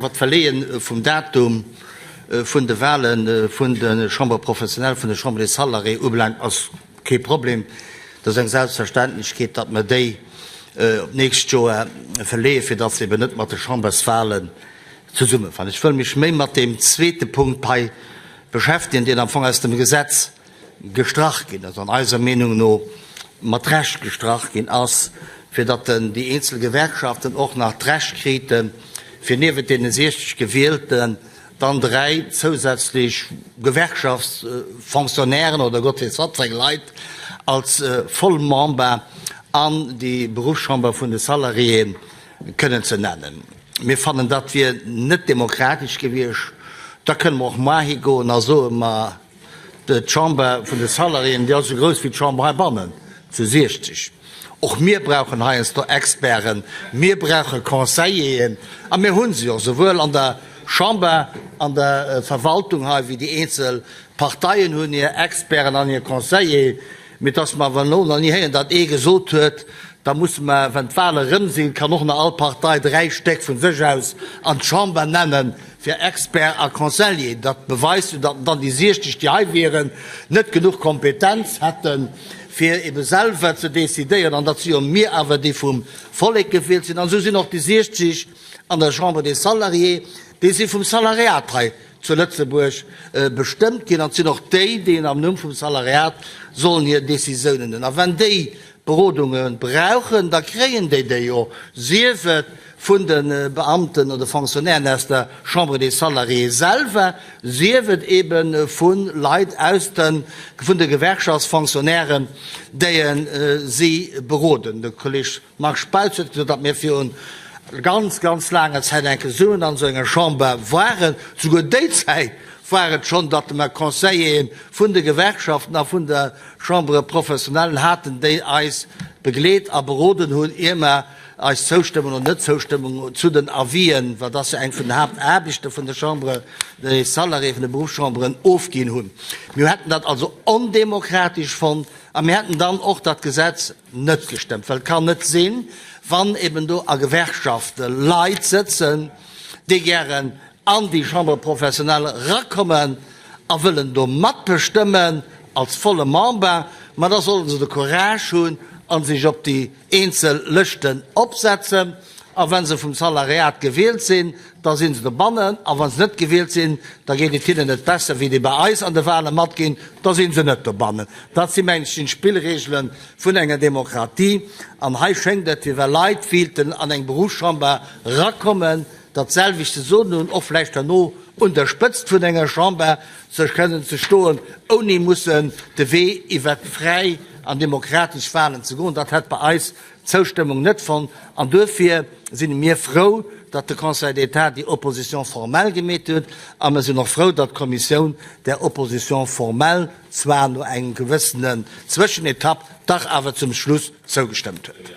Wat d'Verleeë vum Datum vun de Wahle vun de Chambres professionnelles, vun de Chambres des Salariés ubelaangt, ass kee Problem. Dat ass eng Selbstverständlechkeet, datt mer déi op d'nächst Joer verleeën, fir datt se eben net mat de Chamberswahlen zesummefalen. Ech wëll mech méi mat deem zweete Punkt hei beschäftegen, deen am Fong aus dem Gesetz gestrach ginn ass, an eiser Meenung no mat Recht gestrach ginn ass, fir datt déi eenzel Gewerkschaften och nach d'Recht kriten, fir niewent deene 60 Gewielten dann 3 zousätzlech Gewerkschaftsfonctionnairen oder Gott weess wat fir eng Leit als Vollmember an déi Beruffschamber vun de Salariéen kënnen ze nennen. Mir fannen, dat wier net demokratesch gewiescht. Da kënne mer och moar higoen a soen, ma D'Chamber vun de Salariéen, déi ass esou grouss wéi d'Chamber heibannen, zu 60. Och mir brauchen heiansdo Experten, mir brauche Conseilleren, a mir hu se jo, souwuel an der Chamber, an der Verwaltung hei, wéi déi eenzel Parteien hunn hir Experten an hir Conseilleren. Mee dass mer awer elo nach ni héieren, datt ee gesot huet, da musse mer, wann d'Wahle erëm sinn, kann och nach all Partei 3 Stéck vu sech aus an d'Chamber nennen, fir Expert a Conseiller. Dat beweist jo, datt dann déi 60, déi hei wieren, net genuch Kompetenz hätten, fir ebe selwer ze decidéieren. An dat si jo mir awer, déi vum Vollek gewielt sinn. An esou sinn och déi 60 an der Chambre des Salariés, déi si vum Salariat hei zu Lëtzebuerg bestëmmt ginn an et sinn och déi, déi am Numm vum Salariat sollen hir Décisiounen hunn. A wenn déi Berodunge brauchen, da kréien déi déi jo, sief et vun de Beamten oder Fonctionnairen aus der Chambre des Salariés selwer, sief et ebe vu Leit aus de vun de Gewerkschaftsfonctionnairen, déi si beroden. De Kolleg Marc Spautz huet gesot, datt mir virun ganz, ganz laanger Zäit eng Kéier zesummen an esou enger Chamber waren. Souguer déi Zäit war et schonn, datt mer Conseillere vun de Gewerkschaften a vun de Chambres professionnelles haten, déi eis begleet a beroden hunn, ier mer eis Zoustëmmung oder Net-Zoustëmmung zu den Avisen, well dat ass jo eng vun den Haaptaarbechte vun de Chambres des Salariés, vun de Beruffschamberen, ofginn hunn. Mir hätten dat also ondemokratesch fonnt a mir hätten dann och dat Gesetz net gestëmmt, well et kann net sinn, wann eben do a Gewerkschafte Leit sëtzen, déi gären an déi Chambre professionnelle erakommen a wëllen do matbestëmmen als volle Member, ma da solle se de Courage hunn a sech op déi eenzel Lëschten opsetzen. A wa se vum Salariat gewielt sinn, da si se dobannen, a wa se net gewielt sinn, da geet et hinnen net besser wéi déi bei eis an de Wahle matginn, da si se net dobannen. Dat si mengen ech d'Spillregele vun enger Demokratie. An hei schéngt et, wéi wa Leit wielten an eng Beruffschamber rakommen, dat selwecht ze soen hunn, och vläicht herno un der Spëtzt vun enger Chamber sech kënnen ze stoen, ouni mussen de Wee iwwert fräi an demokratesch Wahlen ze goen. Dat hätt bei eis d'Zoustëmmung net fonnt an duerfir si mir frou, datt de Conseil d'État déi Opposition formelle gemeet huet a mir sinn och frou, datt d'Kommissioun där Opposition formelle zwar no engem gewëssenen Zwëschenetapp dach awer zum Schluss zougestëmmt huet.